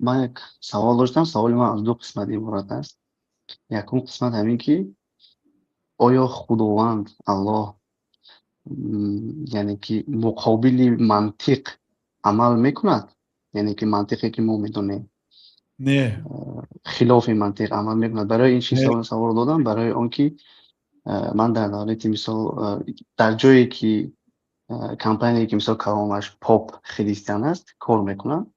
Ман як савол доштам. Саволи ман аз ду қисмат иборат аст. Якум қисмат ҳамин ки оё Худованд, Аллоҳ, яъне ки муқобили мантиқ амал мекунад, яъне ки мантиқе ки мо медонем? Не. Хилофи мантиқ амал мекунад? Барои ин чи савол додам? Барои он ки ман дар давлати, мисол, дар ҷое ки компания ки, мисол, каломаш поп христиан аст, кор мекунам.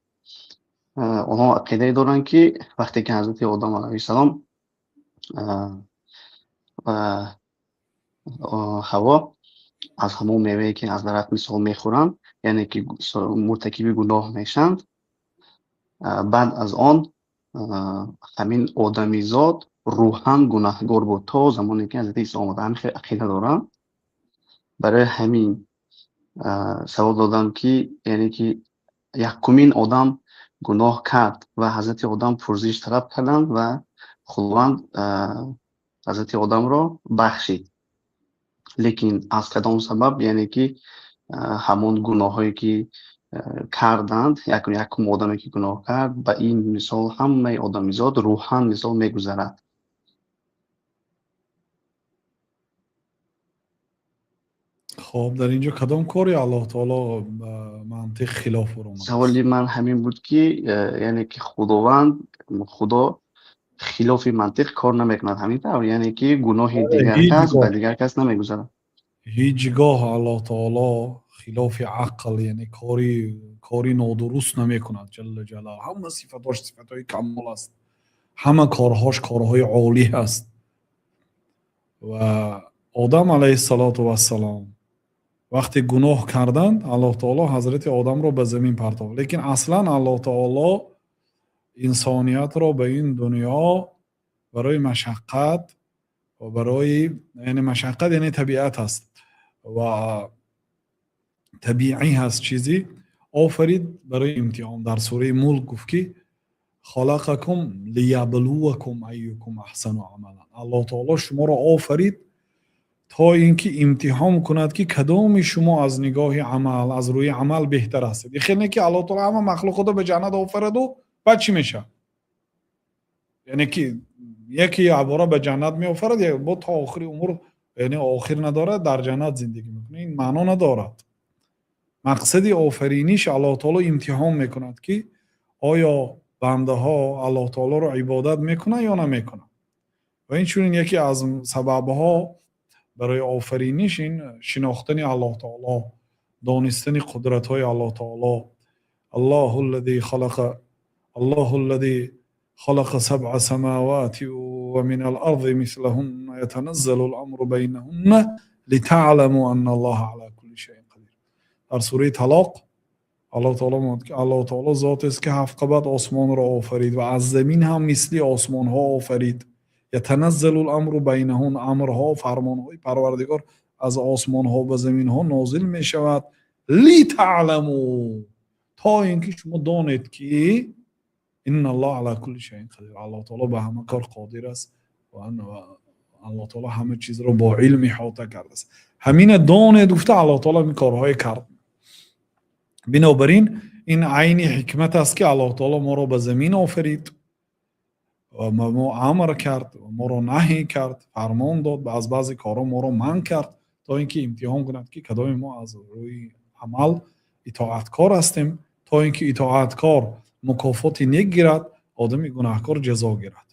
Онҳо ақидае доранд, ки вақте ки ҳазрати Одам алайҳиссалом ва Ҳаво аз ҳамон мевае ки аз дарахт, мисол, мехӯранд, яъне ки муртакиби гуноҳ мешаванд, баъд аз он ҳамин одамизод рӯҳан гунаҳгор буд то замоне ки ҳазрати Исо омада. Ҳамин хел ақида доранд. Барои ҳамин савол додам, ки яъне ки якумин одам гуноҳ кард ва ҳазрати Одам пурзиш талаб карданд ва Худованд ҳазрати Одамро бахшид, лекин аз кадом сабаб, яъне ки ҳамон гуноҳҳое ки карданд, якум одаме ки гуноҳ кард, ба ин мисол ҳамаи одамизод рӯҳан, мисол, мегузарад? Хоб, дар ин ҷо кадом кори Аллоҳ таоло ба мантиқ хилоф баромадааст? Саволи ман ҳамин буд, ки яъне ки Худованд, Худо хилофи мантиқ кор намекунад, ҳамин тавр? Яъне ки гуноҳи дигар кас ба дигар кас намегузарад? Ҳеҷ гоҳ Аллоҳ таоло хилофи ақл, яъне кори нодуруст намекунад, ҷалла ҷалолаҳу. Ҳама сифатҳош сифатҳои камол аст, ҳама корҳош корҳои олӣ аст. Ва Одам алайҳиссалоту вассалом вақте гуноҳ карданд, Аллоҳ таоло ҳазрати Одамро ба замин партофт, лекин аслан Аллоҳ таоло инсониятро ба ин дунё барои машаққат ва барои, яъне машаққат, яъне табиат аст ва табиӣ ҳаст, чизи офарид барои имтиҳон. Дар сураи Мулк гуфт, ки халақакум лияблувакум айюкум аҳсану амалан. Аллоҳ таоло шуморо офарид то ин ки имтиҳон кунад, ки кадоми шумо аз нигоҳи амал, аз рӯи амал беҳтар ҳастед. Хел не ки Аллоҳ таоло ҳама махлуқотро ба ҷаннат офараду баъд чӣ мешавад? Яъне ки яке якбора ба ҷаннат меофарад, бо то охири умр, яъне охир надорад, дар ҷаннат зиндагӣ мекунад. Ин маъно надорад. Мақсади офариниш, Аллоҳ таоло имтиҳон мекунад, ки оё бандаҳо Аллоҳ таолоро ибодат мекунанд ё намекунанд. Ва инчунин яке аз сабабҳо барои офариниш ин шинохтани Аллоҳ таоло, донистани қудратҳои Аллоҳ таоло. Аллоҳу аллази халақа сабъа самавати ва мин ал-арзи мислаҳунна ятаназзалу ал-амру байнаҳунна литаъламу анна Аллоҳа ала кулли шайъин қадир. Дар сураи Талоқ Аллоҳ таоло мегӯяд, ки Аллоҳ таоло зотест, ки ҳафт қабат осмонро офарид ва аз замин ҳам мисли осмонҳо офарид. Ятаназзалу л-амру байнаҳун, амрҳо, фармонҳои Парвардигор аз осмонҳо ба заминҳо нозил мешавад. Литаъламу, то ин ки шумо донед, ки инналлоҳ ала кулли шайъин қадир, Аллоҳ таоло ба ҳама кор қодир аст ва Аллоҳ таоло ҳама чизро бо илм иҳота кардааст. Ҳамина донед гуфта, Аллоҳ таоло ин корҳое кард. Бинобар ин, ин айни ҳикмат аст, ки Аллоҳ таоло моро ба замин офарид ва ба мо амр кард, моро наҳӣ кард, фармон дод, аз баъзе корҳо моро манъ кард, то ин ки имтиҳон кунад, ки кадоми мо аз рӯи амал итоаткор ҳастем, то ин ки итоаткор мукофоти нек гирад, одами гунаҳкор ҷазо гирад.